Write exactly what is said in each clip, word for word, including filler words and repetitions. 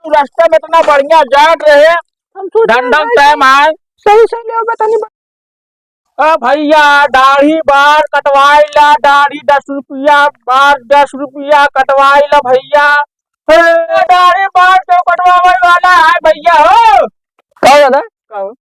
तू रास्ता में इतना बढ़िया जात रहे, हम सोचे धंधा रहे टाइम आए। सही, सही लेओ, बतानी। अ भइया, दाढ़ी बार कटवाइ ला, दाढ़ी दस रुपया, बार दस रुपया कटवाइ ला भइया। हे, दाढ़ी बार क्यों कटवावे वाला है भइया हो? का हो दादा? का हो?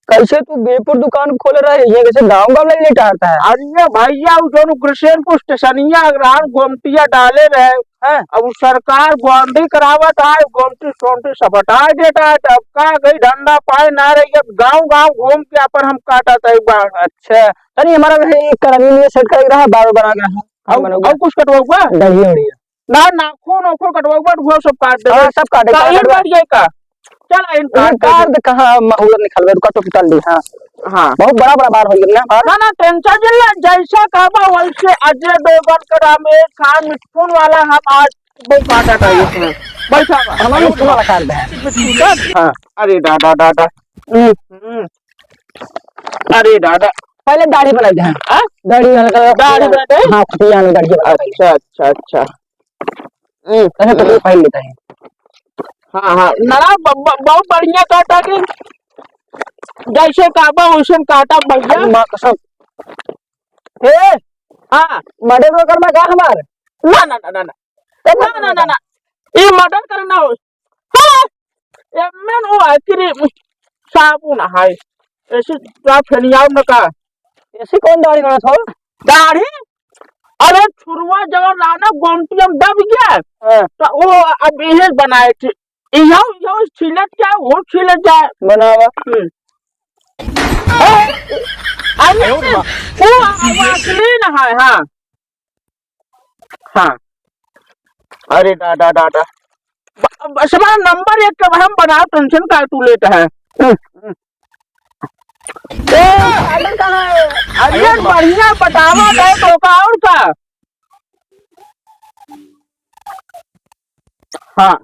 कैसे तू बेपुर दुकान खोले रहे, ये कैसे गाँव गाँव ले लेटा आता है? अरे भइया, उ जौन उग्रसेनपुर स्टेशनिया रहन, गोमटिया डाले रहे, हैं? अब उ सरकार गोमटी करावत है, गोमटी सोमटी सब हटाइ देता है, तब का गई धंधा पाए ना रही, अब गाँव गाँव घूम के अपन हम काटत है बार। अच्छा, तनी हमारा भी एक करनी लिए सेट कर रहा, बार बना के रहा। और, और कुछ कटवाऊबा? दाढ़ी उढ़ी। ना, नाखून ओखून कटवाऊबा, वो सब काट देबे। हाँ, सब काटे, काहे काट देबे। काट जाए का? चल, इन ये काट दे। काट दे, कहाँ महुआ निकलबे, रुका, टोपी डाल दी, हाँ। हाँ। बहुत बड़ा बड़ा बार हो गया ना, बार। ना, ना, टेंशन जिन ले, जैसा कहबा वैसे अजय देवगन का, आमिर खान, मिथुन वाला हम आज वो काटा था इसमें। बैठा बा। हमारे मिथुन वाला काट दे। हाँ। अरे दादा, दादा। हम्म। हम्म। अरे दादा। पहले दाढ़ी बनाई दे। हाँ? दाढ़ी वाला का दाढ़ी बनाई दे? हाँ, खुटिया वाला दाढ़ी बनाई दे। अच्छा, अच्छा, अच्छा। हम्म। अच्छा, तो हम्म। पहन लेता है। हाँ, हाँ। ना, ब-, ब-, बहुत बढ़िया कहता कि जैसे काबा वैसे काटा भइया। अरे माँ कसम। हे, हाँ। मर्डर वो करना का हमार? ना, ना, ना, ना, ना। तब ना, ना, ना, ना, ना। ये मर्डर करना हो। हाँ। एमे नो आखिरी साबुन है। ऐसे का फेनियाव न का? ऐसे कौन दाढ़ी बनात हो? दाढ़ी? अरे छुरुआ जवन रहा ना, गोमटी में दब गया। हाँ। तो वो अब इहे बनाए थे। इहो, इहो छीलत जाए, वो छीलत जाए। बनावा। हम्म। अरे, अरे, वो, वो असली न है, हाँ। हाँ। अरे दादा, दादा। ब-, ब-, साला नंबर एक के हम बनाओ, टेंशन का तू लेता है? ए, साधन कहाँ है? अरे बढ़िया बतावा गए तो का और का? हाँ।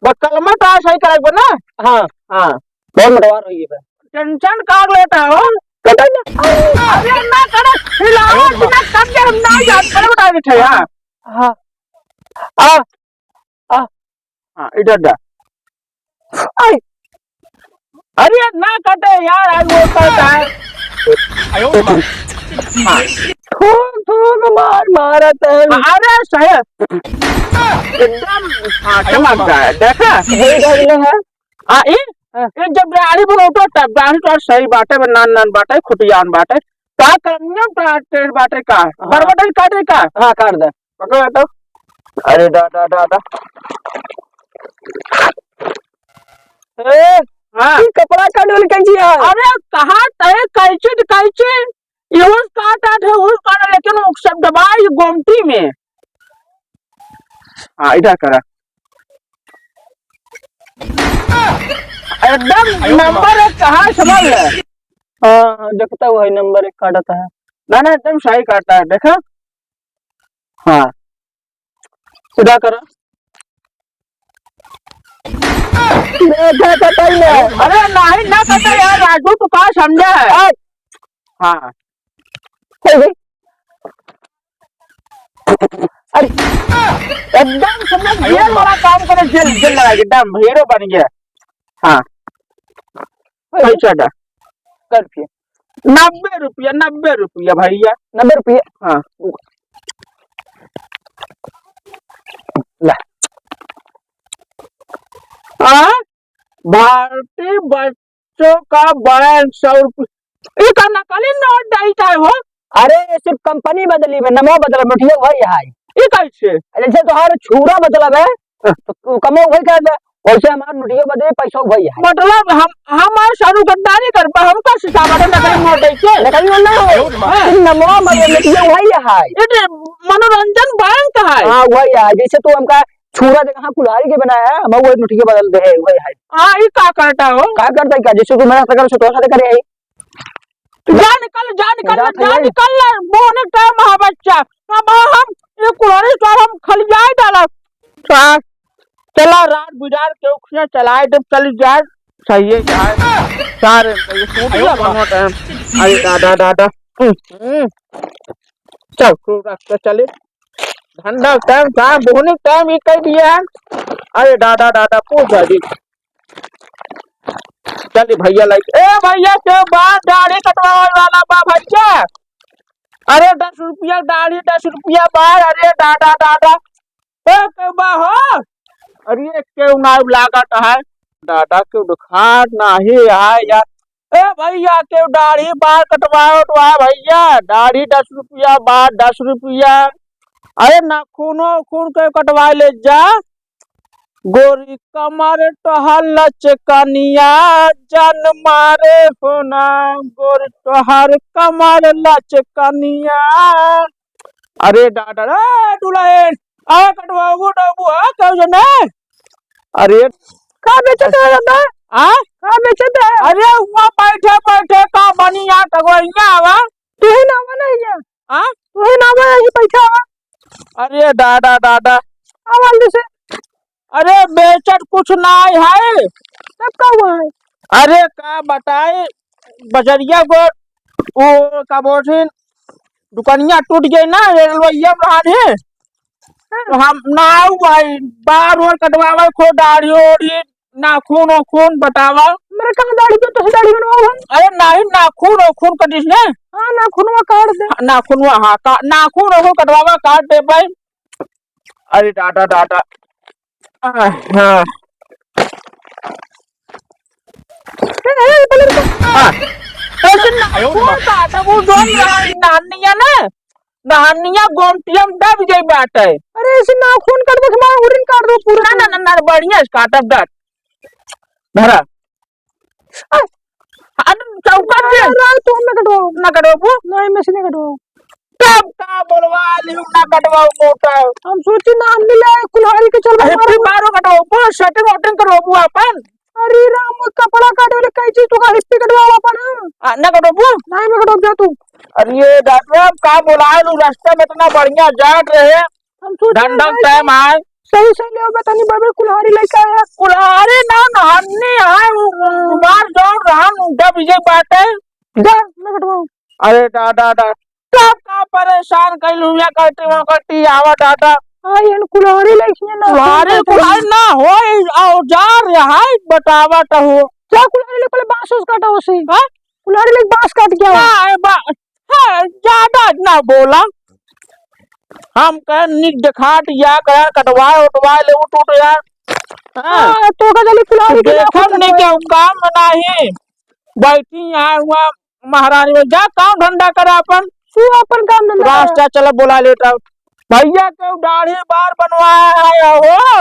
बस कलमा तो सही करे बा ना? हाँ। हाँ। बहुत मोटवार होई बा। टेंशन का लेता हो? कटे ना। अरे ना करे, हिलाओ कि ना कट के हम ना जान पर बता देते हैं। हाँ। हाँ। आ, आ। हाँ, इधर जा। आई। अरे ना कटे यार, आज वो कट है। हाँ। थूक, थूक, मार, मारत है। अरे सही। एकदम, हाँ, चमक गया, देखा? हे धइले है। आ, ई? हाँ। ई जब दाढ़ी बनौतो, तब दाढ़ी तो सही बाटे, नान नान बाटे, खुटियान बाटे। का करनिया का तेल बाटे का? हाँ। बरबटन काटे का? हाँ, काट दे। पकड़ तो। अरे दा, दा, दा, दा। ए, हाँ। ई कपड़ा काटे वाली कैंची है? अरे, कहाँ तय कैंची तो कैंची? यूज काटा थे, यूज काटा, लेकिन वो सब दबाई गोमटी में। हाँ, इधर करा। एकदम नंबर एक कहाँ समझ ले? हाँ, देखता हुआ है नंबर एक काटता है। ना, ना, एकदम सही काटता है, देखा? हाँ। सीधा करो। देखा कटाई में। अरे नहीं, ना कटे यार, राजू, तू का समझा है? हाँ। सही। अरे, एकदम समझ, जेल वाला काम करे, जेल, जेल लगा के, एकदम हीरो बन गया। हाँ। पैसा दा। कर दिया। नब्बे रुपया, नब्बे रुपया भैया। नब्बे रुपया? हाँ। ला। हाँ? भारतीय बच्चों का बैंक सौ रुपया। ई का नकली नोट डालता है हो? अरे, सिर्फ कंपनी बदली बा, नमवा बदला, नोटिया वही है। ई कैसे? अरे, जैसे तोहार छुरा बदला बा, हाँ। तो कमो वही कर दे, वैसे हमार नोटिया बदली, पैसा वही है। मतलब हम, हम और सारू गद्दारी कर पा, हम का सिखावा तो नकली नोट है के? नकली नोट ना हो, हाँ। सिर्फ नमवा बदला, नोटिया वही है। ये तो मनोरंजन बैंक है। हाँ, वही है, जैसे तू हमका छुरा जगह कुल्हाड़ी के बनाया है, हम वही नोटिया बदल दे है, वही है। हाँ, ई का करता हो? का करता है क्या? जैसे तू मेरा साथे करे, तो साथे करे है। जा निकल, जा निकल, जा जा, जा भैया। निकल, बोने टाइम है बच्चा। अब हम ये कुल्हाड़ी सार हम खलियाई डाला। सार, चला रात बुझार के उखिया चलाए देब, चली जाए। सही है यार। सारे ये सूट अयो या बाबा। बनो टाइम। अरे दादा, दादा। हम्म, हम्म। चल, तू रख के चले। धंधा टाइम, सार, बोने टाइम ये कह दिया है। अरे दादा, दादा, पूछ दादी। चल भैया लाइक, ए भैया, के बार दाढ़ी कटवावे वाला बा भैया? अरे दस रुपया दाढ़ी, दस रुपया बार। अरे दादा, दादा, ए के बा हो? अरे केहू ना लागत है दादा, केहू दिखात नाही है यार। ए भैया, केहू दाढ़ी बार कटवाओ तो आ भैया, दाढ़ी दस रुपया, बार दस रुपया। अरे नाखूनो खून के कटवा ले जा। गोरी कमर तोहर लचकनिया, जान मारे हो ना, गोरी तोहर कमर लचकनिया। अरे दादा रे दुल्हन, अरे कटवाबू डबू है कहू जने? अरे का बेचत है दादा? आ? का बेचत है? अरे वहाँ बैठे बैठे का बनिया टगोइया आवा। तू ही ना आवा ना यहाँ। आ? तू ही ना आवा, यहीं बैठा आवा। अरे दादा, दादा। आवा जल्दी से। अरे बेचत कुछ ना है। तब का हुआ है? अरे का बताए, बजरिया को वो का बोलथिन, दुकनिया टूट गई ना, रेलवैया में रहन है। हाँ। तो हम ना आऊ भाई, बार ओर कटवावे खो दाढ़ी ओढ़ी, नाखून ओखून बतावा। मेरे कहाँ दाढ़ी पे तो दाढ़ी बनवाओ हम। अरे नहीं, नाखून ओखून कटिस ने। हाँ, नाखूनवा काट दे। हाँ, नाखूनवा, हाँ, का-, नाखून ओखून कटवावा, काट दे भाई। अरे दादा, दादा। आह, हाँ। ए, ए, पलट जा। हाँ। ऐसे ना, आयो रे कौन बाप। काटा वो जो नहानिया ना, नहानिया गोमटिया में दब गई बाटे। अरे, ऐसे नाखून काट दे, हमारा उरिन काट दो पूरा। ना, ना, ना, ना, बढ़िया से काटब दत। धरा। आ, अरे, चौका दे। अरे, तू ना कटवाओ। ना कटवाबू? नहीं, मैं से नहीं कटवाओ। तब का बोलवा लियो ना कटवाओ मोटा। हम सोची ना, हम मिले कुल्हाड़ी के चल अरे, मारो। फिर बारो कटवाओ, पूरा सेटिंग वेटिंग करवाबू अपन। अरे राम, कपड़ा काटे वाले कई चीज तो का हिप्पी कटवाओ अपन। आ, ना कटवाबू? नहीं, मैं कटवाओ, जा तू। अरे ये डॉक्टर, अब का बोला है, तू रास्ता में इतना बढ़िया जात रहे। हम सोचे डंडल भाई टाइम आए। सही, सही ले बा, तनी बबे कुल्हाड़ी लेके आया। कुल्हाड़ी ना, नहन्नी है, वो हाँ। कुमार जौन रहन, उनका विजय बाटे। जा, मैं कटवाऊँ। अरे दादा, दादा, सब का परेशान कइल हुआ, कटी वहाँ कटी आवा दादा। हाँ, ये कुल्हाड़ी लेके ना, कुल्हाड़ी, कुल्हाड़ी। कुल्हाड़ी ना होई, औजार है, बतावा तो हो। जा कुल्हाड़ी ले, पहले बांस उस काटा उसे। हाँ? कुल्हाड़ी ले बांस काट के आओ। ना, ए बा-, हाँ, ज्यादा ना बोला। हम कहे निक देखात या कहे कटवाए उठवाए ले उठ उठ यार। हाँ। हाँ, तो का जल्दी कुल्हाड़ी के देखम नाखून नहीं कटवाए। केहू काम नहीं। बैठी यहाँ हुआ महारानी में, जा काम धंधा करा अपन। तू अपन काम धंधा कर। रास्ता चला बोला लेता। भैया केहू दाढ़ी बार बनवाया है हो?